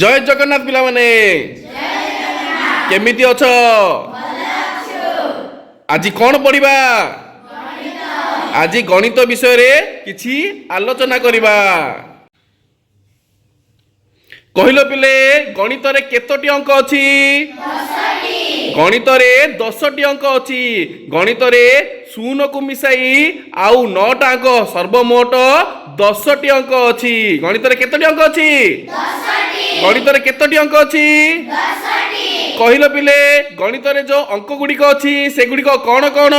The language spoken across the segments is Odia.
ଜୟ ଜଗନ୍ନାଥ ପିଲାମାନେ, କେମିତି ଅଛ? ଆଜି କଣ ପଢିବା? ଆଜି ଗଣିତ ବିଷୟରେ କିଛି ଆଲୋଚନା କରିବା। କହିଲ ପିଲେ, ଗଣିତରେ କେତୋଟି ଅଙ୍କ ଅଛି? ଗଣିତରେ 10ଟି ଅଙ୍କ ଅଛି। ଗଣିତରେ ଶୂନକୁ ମିଶାଇ ଆଉ 9ଟା ଅଙ୍କ, ସର୍ବମୋଟ 10ଟି ଅଙ୍କ ଅଛି। ଗଣିତରେ କେତୋଟି ଅଙ୍କ ଅଛି? ଗଣିତରେ କେତୋଟି ଅଙ୍କ ଅଛି କହିଲ ପିଲେ? ଗଣିତରେ ଯୋଉ ଅଙ୍କ ଗୁଡ଼ିକ ଅଛି, ସେଗୁଡ଼ିକ କଣ କଣ?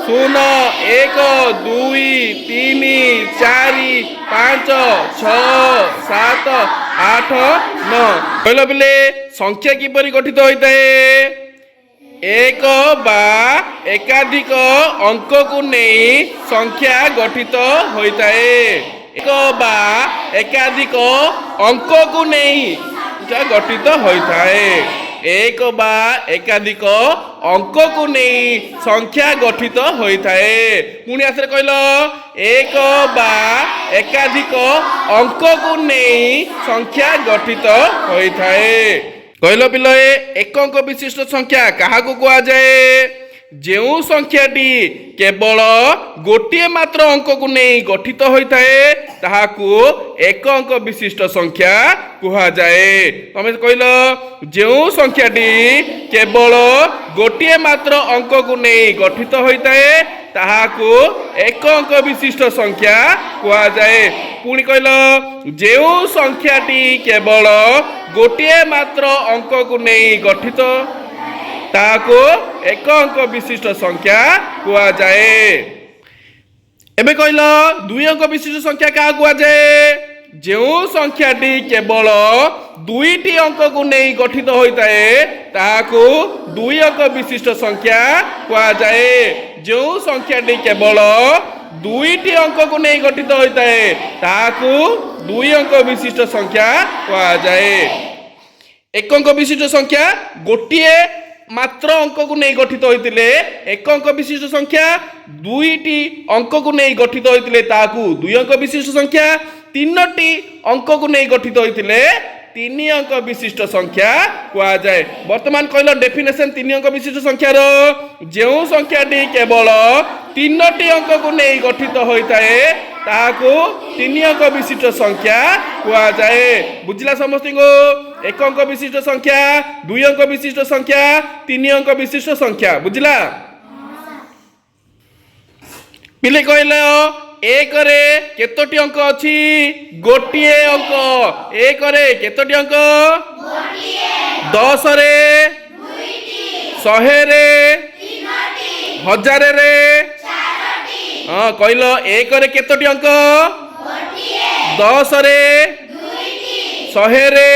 0, 1, 2, 3, 4, 5, 6, 7, 8, 9। କହିଲ ପିଲେ, ସଂଖ୍ୟା କିପରି ଗଠିତ ହୋଇଥାଏ? ଏକ ବା ଏକାଧିକ ଅଙ୍କକୁ ନେଇ ସଂଖ୍ୟା ଗଠିତ ହୋଇଥାଏ। ଏକ ବା ଏକାଧିକ ଅଙ୍କକୁ ନେଇ ସଂଖ୍ୟା ଗଠିତ ହୋଇଥାଏ। ଏକ ବା ଏକାଧିକ ଅଙ୍କକୁ ନେଇ ସଂଖ୍ୟା ଗଠିତ ହୋଇଥାଏ। ପୁଣି ଆଉଥରେ କହିଲ, ଏକ ବା ଏକାଧିକ ଅଙ୍କକୁ ନେଇ ସଂଖ୍ୟା ଗଠିତ ହୋଇଥାଏ। କହିଲ ପିଲାଏ, ଏକ ଅଙ୍କ ବିଶିଷ୍ଟ ସଂଖ୍ୟା କାହାକୁ କୁହାଯାଏ? ଯେଉଁ ସଂଖ୍ୟାଟି କେବଳ ଗୋଟିଏ ମାତ୍ର ଅଙ୍କକୁ ନେଇ ଗଠିତ ହୋଇଥାଏ, ତାହାକୁ ଏକ ଅଙ୍କ ବିଶିଷ୍ଟ ସଂଖ୍ୟା କୁହାଯାଏ। ତମେ କହିଲ, ଯେଉଁ ସଂଖ୍ୟାଟି କେବଳ ଗୋଟିଏ ମାତ୍ର ଅଙ୍କକୁ ନେଇ ଗଠିତ ହୋଇଥାଏ, ତାହାକୁ ଏକ ଅଙ୍କ ବିଶିଷ୍ଟ ସଂଖ୍ୟା କୁହାଯାଏ। ପୁଣି କହିଲ, ଯେଉଁ ସଂଖ୍ୟାଟି କେବଳ ଗୋଟିଏ ମାତ୍ର ଅଙ୍କକୁ ନେଇ ଗଠିତ, ତାହାକୁ ଏକ ଅଙ୍କ ବିଶିଷ୍ଟ ସଂଖ୍ୟା କୁହାଯାଏ। ଏବେ କହିଲ, ଦୁଇ ଅଙ୍କ ବିଶିଷ୍ଟ ସଂଖ୍ୟା କାହାକୁ କୁହାଯାଏ? ଯେଉଁ ସଂଖ୍ୟାଟି କେବଳ ଦୁଇଟି ଅଙ୍କକୁ ନେଇ ଗଠିତ ହୋଇଥାଏ, ତାହାକୁ ଦୁଇ ଅଙ୍କ ବିଶିଷ୍ଟ ସଂଖ୍ୟା କୁହାଯାଏ। ଯେଉଁ ସଂଖ୍ୟାଟି କେବଳ ଦୁଇଟି ଅଙ୍କକୁ ନେଇ ଗଠିତ ହୋଇଥାଏ, ତାହାକୁ ଦୁଇ ଅଙ୍କ ବିଶିଷ୍ଟ ସଂଖ୍ୟା କୁହାଯାଏ। ଏକ ଅଙ୍କ ବିଶିଷ୍ଟ ସଂଖ୍ୟା ଗୋଟିଏ ମାତ୍ର ଅଙ୍କକୁ ନେଇ ଗଠିତ ହୋଇଥିଲେ ଏକ ଅଙ୍କ ବିଶିଷ୍ଟ ସଂଖ୍ୟା, ଦୁଇଟି ଅଙ୍କକୁ ନେଇ ଗଠିତ ହୋଇଥିଲେ ତାହାକୁ ଦୁଇ ଅଙ୍କ ବିଶିଷ୍ଟ ସଂଖ୍ୟା, ତିନୋଟି ଅଙ୍କକୁ ନେଇ ଗଠିତ ହୋଇଥିଲେ ତିନି ଅଙ୍କ ବିଶିଷ୍ଟ ସଂଖ୍ୟା କୁହାଯାଏ। ବର୍ତ୍ତମାନ କହିଲ ଡେଫିନେସନ ତିନି ଅଙ୍କ ବିଶିଷ୍ଟ ସଂଖ୍ୟାର। ଯେଉଁ ସଂଖ୍ୟାଟି କେବଳ ତିନୋଟି ଅଙ୍କକୁ ନେଇ ଗଠିତ ହୋଇଥାଏ, ତାହାକୁ ତିନି ଅଙ୍କ ବିଶିଷ୍ଟ ସଂଖ୍ୟା କୁହାଯାଏ। ବୁଝିଲା ସମସ୍ତଙ୍କୁ? ଏକ ଅଙ୍କ ବିଶିଷ୍ଟ ସଂଖ୍ୟା, ଦୁଇ ଅଙ୍କ ବିଶିଷ୍ଟ ସଂଖ୍ୟା, ତିନି ଅଙ୍କ ବିଶିଷ୍ଟ ସଂଖ୍ୟା, ବୁଝିଲା? ପିଲେ କହିଲ, ଏକରେ କେତୋଟି ଅଙ୍କ ଅଛି? ଗୋଟିଏ ଅଙ୍କ। ଏକରେ କେତୋଟି ଅଙ୍କ? 10ରେ? 100ରେ? ହଜାରରେ? ହଁ, କହିଲ, ଏକରେ କେତୋଟି ଅଙ୍କ? 10ରେ? 100ରେ?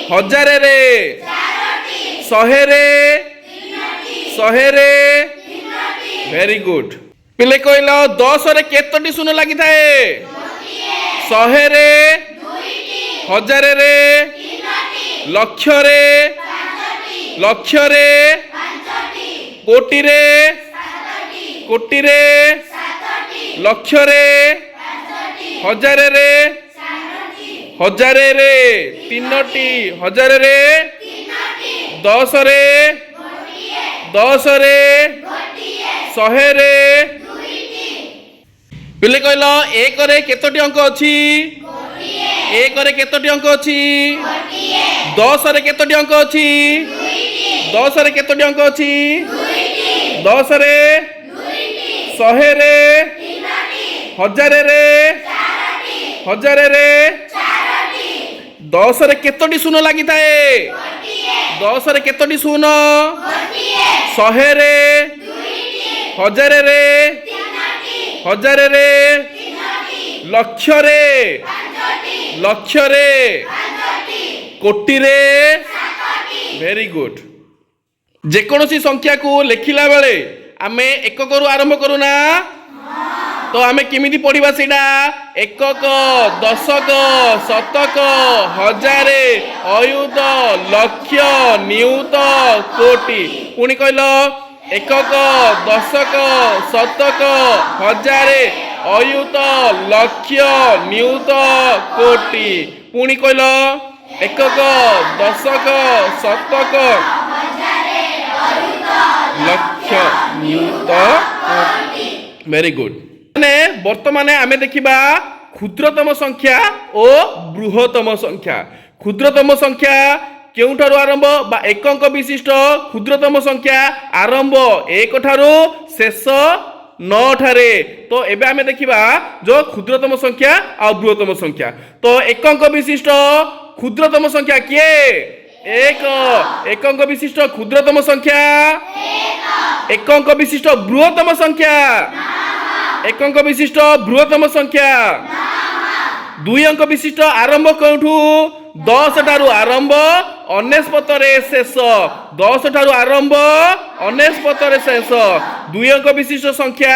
ହଜାରରେ? 100ରେ? 100ରେ? Very good. ପିଲେ କହିଲ, 10ରେ କେତୋଟି ଶୂନ ଲାଗିଥାଏ? 100ରେ? ହଜାରରେ? ଲକ୍ଷରେ? ଲକ୍ଷରେ? କୋଟିରେ? କୋଟିରେ? ଲକ୍ଷରେ? ହଜାରରେ? ହଜାରରେ ତିନୋଟି। ହଜାରରେ? 10ରେ? 10ରେ? 100ରେ? ପିଲେ କହିଲ, ଏକରେ କେତୋଟି ଅଙ୍କ ଅଛି? ଏକରେ କେତୋଟି ଅଙ୍କ ଅଛି? 10ରେ କେତୋଟି ଅଙ୍କ ଅଛି? 10ରେ କେତୋଟି ଅଙ୍କ ଅଛି? 10ରେ? 100ରେ? ହଜାରରେ? ହଜାରରେ? 10ରେ କେତୋଟି ଶୂନ ଲାଗିଥାଏ? 10ରେ କେତୋଟି ଶୂନ? 100ରେ? ହଜାରରେ? ହଜାରରେ? ଲକ୍ଷରେ? ଲକ୍ଷରେ? କୋଟିରେ? Very good. ଯେକୌଣସି ସଂଖ୍ୟାକୁ ଲେଖିଲା ବେଳେ ଆମେ ଏକକରୁ ଆରମ୍ଭ କରୁନା ତ? ଆମେ କେମିତି ପଢିବା ସେଇଟା? ଏକକ, ଦଶକ, ଶତକ, ହଜାରେ, ଅୟୁତ, ଲକ୍ଷ, ନିୟୁତ, କୋଟି। ପୁଣି କହିଲ, ଏକକ, ଦଶକ, ଶତକ, ହଜାରେ, ଅୟୁତ, ଲକ୍ଷ, ନିୟୁତ, କୋଟି। ପୁଣି କହିଲ, ଏକକ, ଦଶକ, ଶତକ, ଲକ୍ଷ, ନିୟୁତ। Very good. ମାନେ ବର୍ତ୍ତମାନ ଆମେ ଦେଖିବା କ୍ଷୁଦ୍ରତମ ସଂଖ୍ୟା ଓ ବୃହତ୍ତମ ସଂଖ୍ୟା। କ୍ଷୁଦ୍ରତମ ସଂଖ୍ୟା କେଉଁଠାରୁ ଆରମ୍ଭ ବା ଏକଙ୍କ ବିଶିଷ୍ଟ କ୍ଷୁଦ୍ରତମ ସଂଖ୍ୟା ଆରମ୍ଭ 1 ଠାରୁ, ଶେଷ 9 ଠାରେ। ତ ଏବେ ଆମେ ଦେଖିବା ଯୋଉ କ୍ଷୁଦ୍ରତମ ସଂଖ୍ୟା ଆଉ ବୃହତ୍ତମ ସଂଖ୍ୟା। ତ ଏକଙ୍କ ବିଶିଷ୍ଟ କ୍ଷୁଦ୍ରତମ ସଂଖ୍ୟା କିଏ? 1। ଏକଙ୍କ ବିଶିଷ୍ଟ କ୍ଷୁଦ୍ରତମ ସଂଖ୍ୟା। ଏକଙ୍କ ବିଶିଷ୍ଟ ବୃହତ୍ତମ ସଂଖ୍ୟା। ଏକଙ୍କ ବିଶିଷ୍ଟ ବୃହତ୍ତମ ସଂଖ୍ୟା। ଦୁଇ ଅଙ୍କ ବିଶିଷ୍ଟ ଆରମ୍ଭ କେଉଁଠୁ? 10 ଠାରୁ ଆରମ୍ଭ, 99ରେ ଶେଷ। 10 ଠାରୁ ଆରମ୍ଭ, 99ରେ ଶେଷ। ଦୁଇ ଅଙ୍କ ବିଶିଷ୍ଟ ସଂଖ୍ୟା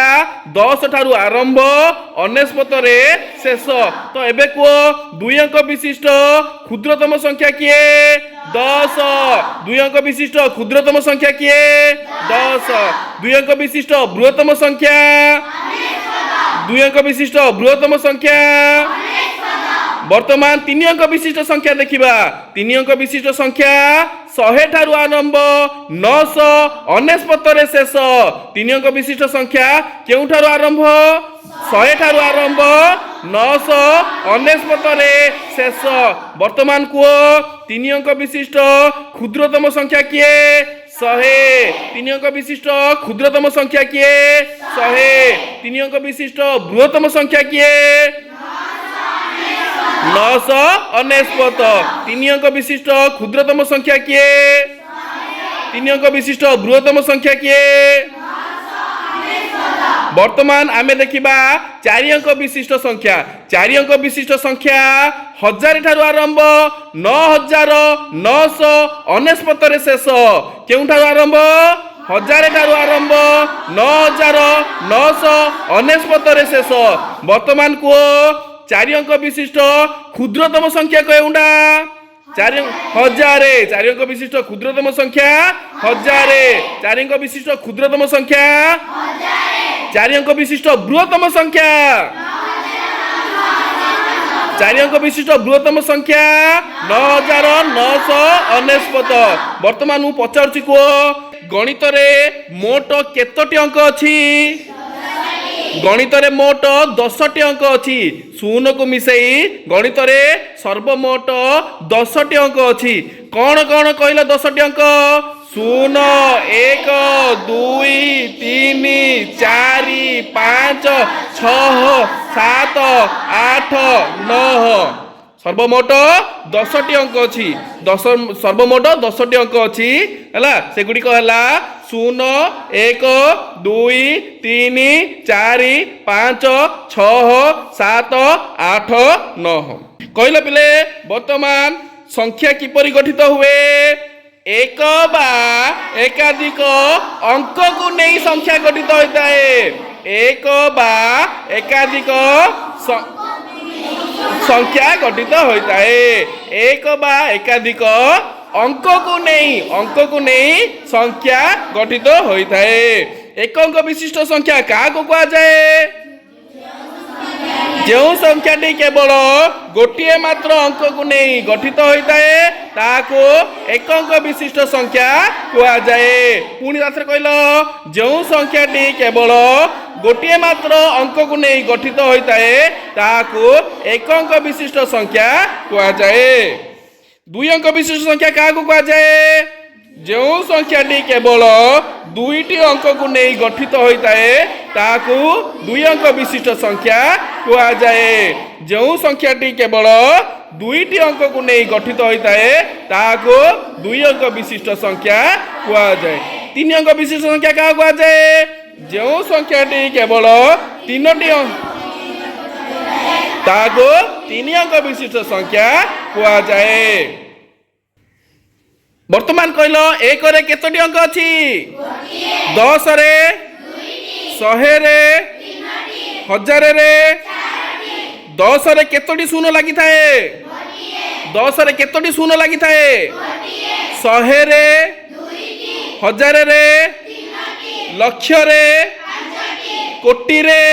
10 ଠାରୁ ଆରମ୍ଭ, 99ରେ ଶେଷ। ତ ଏବେ କୁହ, ଦୁଇ ଅଙ୍କ ବିଶିଷ୍ଟ କ୍ଷୁଦ୍ରତମ ସଂଖ୍ୟା କିଏ? 10। ଦୁଇ ଅଙ୍କ ବିଶିଷ୍ଟ କ୍ଷୁଦ୍ରତମ ସଂଖ୍ୟା କିଏ? 10। ଦୁଇ ଅଙ୍କ ବିଶିଷ୍ଟ ବୃହତ୍ତମ ସଂଖ୍ୟା। ଦୁଇ ଅଙ୍କ ବିଶିଷ୍ଟ ବୃହତ୍ତମ ସଂଖ୍ୟା। ବର୍ତ୍ତମାନ ତିନି ଅଙ୍କ ବିଶିଷ୍ଟ ସଂଖ୍ୟା ଦେଖିବା। ତିନି ଅଙ୍କ ବିଶିଷ୍ଟ ସଂଖ୍ୟା 100 ଠାରୁ ଆରମ୍ଭ, 999ରେ ଶେଷ। ତିନି ଅଙ୍କ ବିଶିଷ୍ଟ ସଂଖ୍ୟା କେଉଁଠାରୁ ଆରମ୍ଭ? 100 ଠାରୁ ଆରମ୍ଭ, 999ରେ ଶେଷ। ବର୍ତ୍ତମାନ କୁହ, ତିନି ଅଙ୍କ ବିଶିଷ୍ଟ କ୍ଷୁଦ୍ରତମ ସଂଖ୍ୟା କିଏ? 100। ତିନି ଅଙ୍କ ବିଶିଷ୍ଟ କ୍ଷୁଦ୍ରତମ ସଂଖ୍ୟା କିଏ? 100। ତିନି ଅଙ୍କ ବିଶିଷ୍ଟ ବୃହତ୍ତମ ସଂଖ୍ୟା କିଏ? 999। ତିନି ଅଙ୍କ ବିଶିଷ୍ଟ କ୍ଷୁଦ୍ରତମ ସଂଖ୍ୟା କିଏ? ତିନି ଅଙ୍କ ବିଶିଷ୍ଟ ବୃହତ୍ତମ ସଂଖ୍ୟା କିଏ? ବର୍ତ୍ତମାନ ଆମେ ଦେଖିବା ଚାରି ଅଙ୍କ ବିଶିଷ୍ଟ ସଂଖ୍ୟା। ଚାରି ଅଙ୍କ ବିଶିଷ୍ଟ ସଂଖ୍ୟା 1000 ଠାରୁ ଆରମ୍ଭ, 9999ରେ ଶେଷ। କେଉଁଠାରୁ ଆରମ୍ଭ? 1000 ଠାରୁ ଆରମ୍ଭ, 9999ରେ ଶେଷ। ବର୍ତ୍ତମାନ କୁହ, ଚାରି ଅଙ୍କ ବିଶିଷ୍ଟ କ୍ଷୁଦ୍ରତମ ସଂଖ୍ୟା କେଉଁଟା? ଚାରି, ହଜାରେ। ଚାରି ଅଙ୍କ ବିଶିଷ୍ଟ କ୍ଷୁଦ୍ରତମ ସଂଖ୍ୟା ହଜାରେ। ଚାରି ଅଙ୍କ ବିଶିଷ୍ଟ କ୍ଷୁଦ୍ରତମ ସଂଖ୍ୟା। ଚାରି ଅଙ୍କ ବିଶିଷ୍ଟ ବୃହତ୍ତମ ସଂଖ୍ୟା। ଚାରି ଅଙ୍କ ବିଶିଷ୍ଟ ବୃହତ୍ତମ ସଂଖ୍ୟା 9999। ବର୍ତ୍ତମାନ ମୁଁ ପଚାରୁଛି, କୁହ, ଗଣିତରେ ମୋଟ କେତୋଟି ଅଙ୍କ ଅଛି? ଗଣିତରେ ମୋଟ 10ଟି ଅଙ୍କ ଅଛି। ଶୂନକୁ ମିଶେଇ ଗଣିତରେ ସର୍ବମୋଟ 10ଟି ଅଙ୍କ ଅଛି। କଣ କଣ କହିଲ 10ଟି ଅଙ୍କ? 0, 1, 2, 3, 4, 5, 6, 7, 8, 9। ସର୍ବମୋଟ 10ଟି ଅଙ୍କ ଅଛି। 10, ସର୍ବମୋଟ 10ଟି ଅଙ୍କ ଅଛି। ହେଲା, ସେଗୁଡ଼ିକ ହେଲା 0, 1, 2, 3, 4, 5, 6, 7, 8, 9। କହିଲ ପିଲେ, ବର୍ତ୍ତମାନ ସଂଖ୍ୟା କିପରି ଗଠିତ ହୁଏ? ଏକ ବା ଏକାଧିକ ଅଙ୍କକୁ ନେଇ ସଂଖ୍ୟା ଗଠିତ ହୋଇଥାଏ। ଏକ ବା ଏକାଧିକ ସଂଖ୍ୟା ଗଠିତ ହୋଇଥାଏ। ଏକ ବା ଏକାଧିକ ଅଙ୍କକୁ ନେଇ ସଂଖ୍ୟା ଗଠିତ ହୋଇଥାଏ। ଏକ ଅଙ୍କ ବିଶିଷ୍ଟ ସଂଖ୍ୟା କାହାକୁ କୁହାଯାଏ? ଯେଉଁ ସଂଖ୍ୟାଟି କେବଳ ଗୋଟିଏ ମାତ୍ର ଅଙ୍କକୁ ନେଇ ଗଠିତ ହୋଇଥାଏ, ତାହାକୁ ଏକ ଅଙ୍କ ବିଶିଷ୍ଟ ସଂଖ୍ୟା କୁହାଯାଏ। ପୁଣି ଆଉଥରେ କହିଲ, ଯେଉଁ ସଂଖ୍ୟାଟି କେବଳ ଗୋଟିଏ ମାତ୍ର ଅଙ୍କକୁ ନେଇ ଗଠିତ ହୋଇଥାଏ, ତାହାକୁ ଏକ ଅଙ୍କ ବିଶିଷ୍ଟ ସଂଖ୍ୟା କୁହାଯାଏ। ଦୁଇ ଅଙ୍କ ବିଶିଷ୍ଟ ସଂଖ୍ୟା କାହାକୁ କୁହାଯାଏ? ଯେଉଁ ସଂଖ୍ୟାଟି କେବଳ ଦୁଇଟି ଅଙ୍କକୁ ନେଇ ଗଠିତ ହୋଇଥାଏ, ତାହାକୁ ଦୁଇ ଅଙ୍କ ବିଶିଷ୍ଟ ସଂଖ୍ୟା କୁହାଯାଏ। ଯେଉଁ ସଂଖ୍ୟାଟି କେବଳ ଦୁଇଟି ଅଙ୍କକୁ ନେଇ ଗଠିତ ହୋଇଥାଏ, ତାହାକୁ ଦୁଇ ଅଙ୍କ ବିଶିଷ୍ଟ ସଂଖ୍ୟା କୁହାଯାଏ। ତିନି ଅଙ୍କ ବିଶିଷ୍ଟ ସଂଖ୍ୟା କାହାକୁ କୁହାଯାଏ? ଯେଉଁ ସଂଖ୍ୟାଟି କେବଳ ତିନୋଟି ତାହାକୁ ତିନି ଅଙ୍କ ବିଶିଷ୍ଟ ସଂଖ୍ୟା କୁହାଯାଏ। ବର୍ତ୍ତମାନ କହିଲ, 1ରେ କେତୋଟି ଅଙ୍କ ଅଛି? 10ରେ? 100ରେ? 1000ରେ? 10ରେ କେତୋଟି ଶୂନ ଲାଗିଥାଏ? 10ରେ କେତୋଟି ଶୂନ ଲାଗିଥାଏ? 100ରେ? 1000ରେ? ଲକ୍ଷରେ? କୋଟିରେ?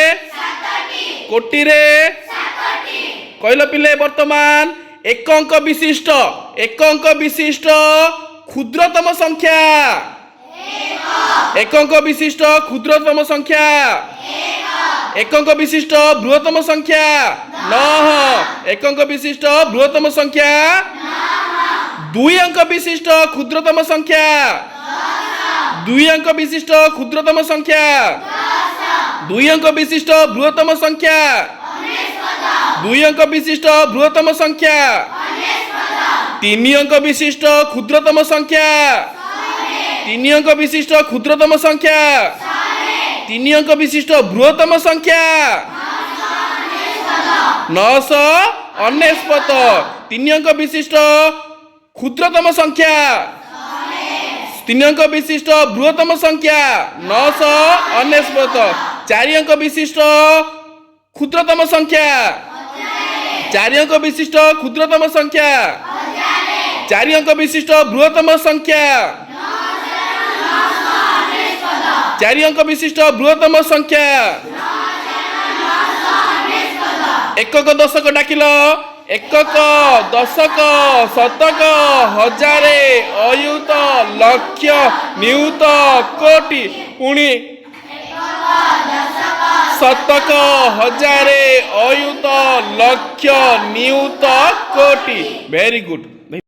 କୋଟିରେ କହିଲ ପିଲେ, ବର୍ତ୍ତମାନ ଏକ ଅଙ୍କ ବିଶିଷ୍ଟ, ଏକ ଅଙ୍କ ବିଶିଷ୍ଟ କ୍ଷୁଦ୍ରତମ ସଂଖ୍ୟା। ଏକ ଅଙ୍କ ବିଶିଷ୍ଟ କ୍ଷୁଦ୍ରତମ ସଂଖ୍ୟା। ଏକ ଅଙ୍କ ବିଶିଷ୍ଟ ବୃହତ୍ତମ ସଂଖ୍ୟା 9। ଏକ ଅଙ୍କ ବିଶିଷ୍ଟ ବୃହତ୍ତମ ସଂଖ୍ୟା। ଦୁଇ ଅଙ୍କ ବିଶିଷ୍ଟ କ୍ଷୁଦ୍ରତମ ସଂଖ୍ୟା। ଦୁଇ ଅଙ୍କ ବିଶିଷ୍ଟ କ୍ଷୁଦ୍ରତମ ସଂଖ୍ୟା। ଦୁଇ ଅଙ୍କ ବିଶିଷ୍ଟ ବୃହତ୍ତମ ସଂଖ୍ୟା। ଦୁଇ ଅଙ୍କ ବିଶିଷ୍ଟ ବୃହତ୍ତମ ସଂଖ୍ୟା। ତିନି ଅଙ୍କ ବିଶିଷ୍ଟ କ୍ଷୁଦ୍ରତମ ସଂଖ୍ୟା। ତିନି ଅଙ୍କ ବିଶିଷ୍ଟ କ୍ଷୁଦ୍ରତମ ସଂଖ୍ୟା। ତିନି ଅଙ୍କ ବିଶିଷ୍ଟ ବୃହତ୍ତମ ସଂଖ୍ୟା 999। ତିନି ଅଙ୍କ ବିଶିଷ୍ଟ କ୍ଷୁଦ୍ରତମ ସଂଖ୍ୟା। ତିନି ଅଙ୍କ ବିଶିଷ୍ଟ ବୃହତ୍ତମ ସଂଖ୍ୟା 999। ଚାରି ଅଙ୍କ ବିଶିଷ୍ଟ କ୍ଷୁଦ୍ରତମ ସଂଖ୍ୟା। ଚାରି ଅଙ୍କ ବିଶିଷ୍ଟ କ୍ଷୁଦ୍ରତମ ସଂଖ୍ୟା। ଚାରି ଅଙ୍କ ବିଶିଷ୍ଟ ବୃହତ୍ତମ ସଂଖ୍ୟା। ଚାରି ଅଙ୍କ ବିଶିଷ୍ଟ ବୃହତ୍ତମ ସଂଖ୍ୟା। ଏକକ, ଦଶକ ଡାକିଲ। ଏକକ, ଦଶକ, ଶତକ, ହଜାରେ, ଅୟୁତ, ଲକ୍ଷ, ନିୟୁତ, କୋଟି। ପୁଣି ଶତକ, ହଜାରେ, ଅୟୁତ, ଲକ୍ଷ, ନିୟୁତ, କୋଟି। Very good.